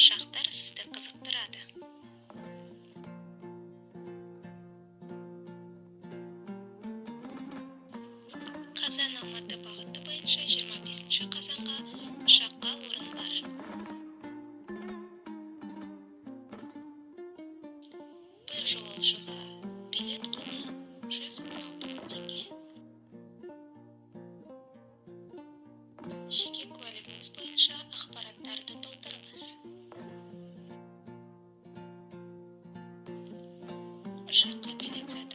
Ұшақтар сізді қызықтырады? Қазан Алматы бағыты бойынша 25 қазанға ұшаққа орын бар. Бір жолаушыға билет құны 116 000 теңге. Жеке куәлігіңіз бойынша ақпараттарды толтырыңыз. Ұшаққа билет сатып